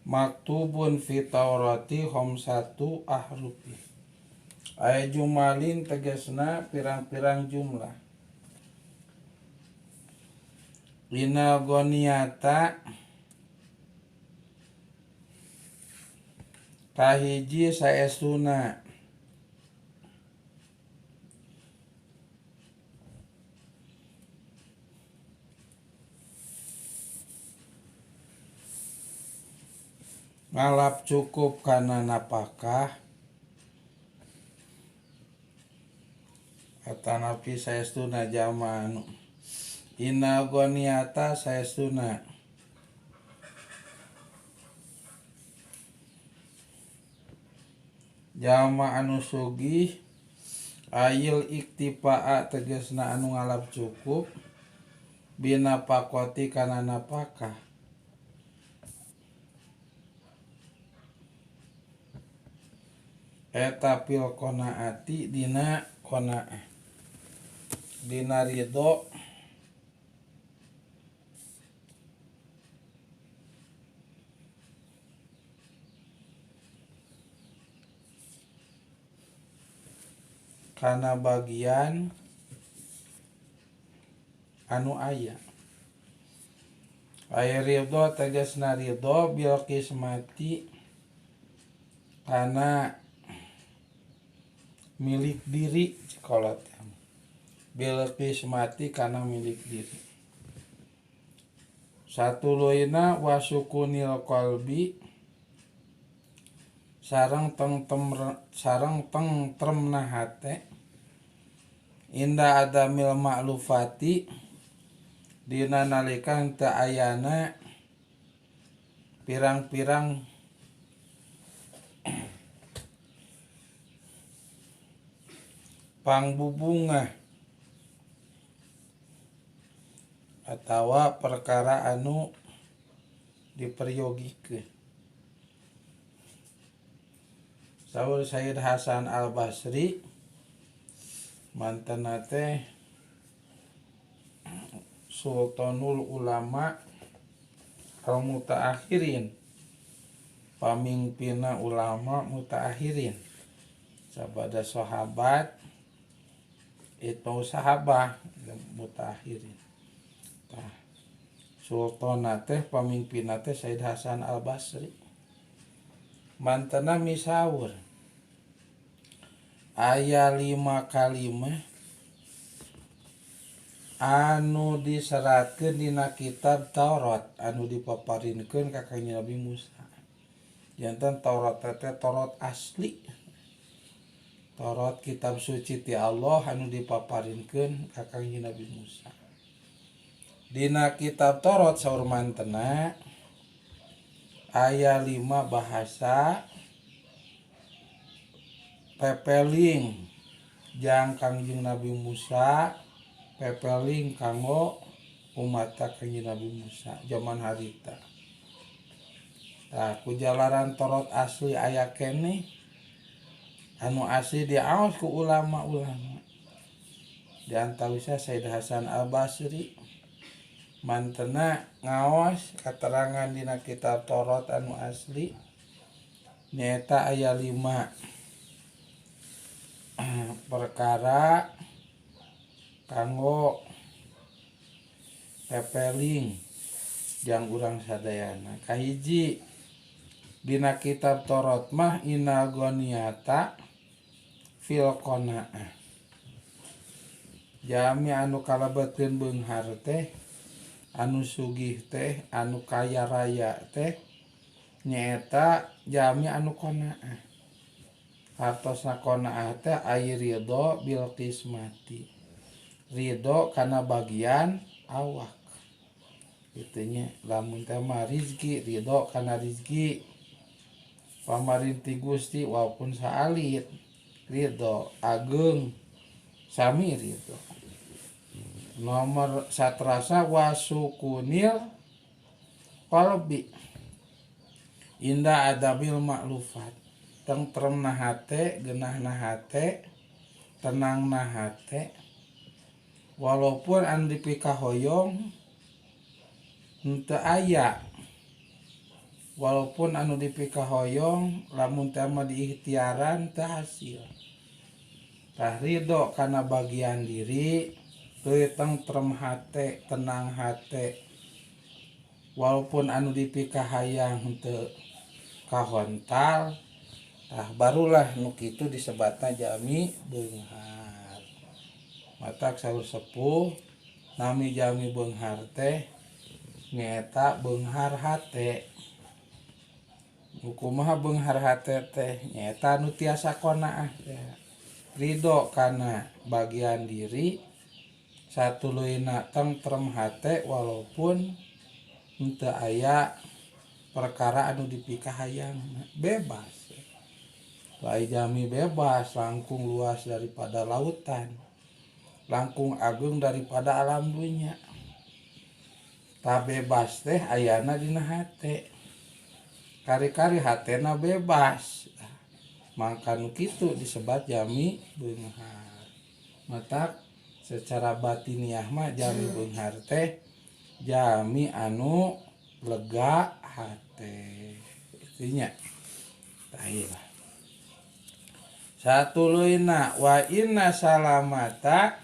Maktubun fi Taurati khamsatu ahrufi. Aya jumalin tegasna pirang-pirang jumlah. Inal goniata kahiji saestuna ngalap cukup kana napakah atanapi saestuna jama anu inal goniata saestuna jama anu sugih ayil iktifaa tegasna anu ngalap cukup bina pakoti kana napakah eta fil qanaati dina qanaah dina ridho kana bagian anu aya. Aya ridho tegasna ridho bil qismati kana milik diri kolot bil qismati kana milik diri. Satuluyna wasukunil qalbi sareng tentremna hate inda adamil ma'lufati dina nalika teu ayana pirang-pirang pangbubungah atawa perkara anu diperyogikeun. Saur Sayyid Hasan Al-Basri mantena teh Sultanul Ulama al-Mutaakhirin, pamimpinna ulama mutaakhirin sabada sahabat itu sahabah mutaakhirin. Tah sultana teh pamimpinna teh Sayyid Hasan Al-Basri mantena misaur aya 5 kalimah anu diseratkeun dina kitab Taurat anu dipaparinkeun ka Kanjeng Nabi Musa. Janten Taurat teh Taurat asli. Taurat kitab suci ti Allah anu dipaparinkeun ka Kanjeng Nabi Musa. Dina kitab Taurat saur mantena aya 5 bahasa pepeling jang Kangjeng Nabi Musa, pepeling kanggo umat Kangjeng Nabi Musa zaman harita. Tah kujalaran Taurat asli aya keneh anu asli diaos ku ulama-ulama. Di antawisna Sayyid Hasan Al-Basri mantena ngaos katerangan dina kitab Taurat anu asli nyaeta aya 5 perkara kanggo pepeling jang urang sadayana. Kahiji dina kitab Taurat mah inal goniata fil qanaah. Jami anu kalebetkeun beunghar teh, anu sugih teh, anu kaya raya teh nyaeta jami anu qanaah. Hartosna qanaah teh ai ridho bil qismati. Ridho kana bagian awak. Itunya lamun teh mah rizki, ridho kana rizki pamarinti Gusti walaupun saalit ridho ageng sami ridho. Nomor satrasa wasukunil qalbi inda adabil maklufat. Tentremna hate, genahna hate, tenangna hate walaupun anu dipikahoyong henteu aya. Walaupun anu dipikahoyong lamun teh mah diikhtiaran teu hasil. Tah ridho kana bagian diri teuy tentrem hate, tenang hate. Walaupun anu dipikahayang henteu kahontal, tah barulah nu kitu disebatna jalmi beunghar. Matak saur sepuh nami jalmi beunghar teh nyaeta beunghar hate. Nu kumaha beunghar hate teh nyaeta nu tiasa qanaah teh. Ridho kana bagian diri satuluyna tentrem hate walaupun henteu aya perkara anu dipikahayang, bebas. Ai jalmi bebas langkung luas daripada lautan, langkung agung daripada alam dunya. Tah bebas teh ayana dina hate. Kari-kari hatena bebas. Mangka nu kitu disebat jalmi beunghar. Matak secara batiniah mah jalmi beunghar teh jalmi anu lega hate. Itunya. Tah ieu lah. Satuluyna wa inna salamata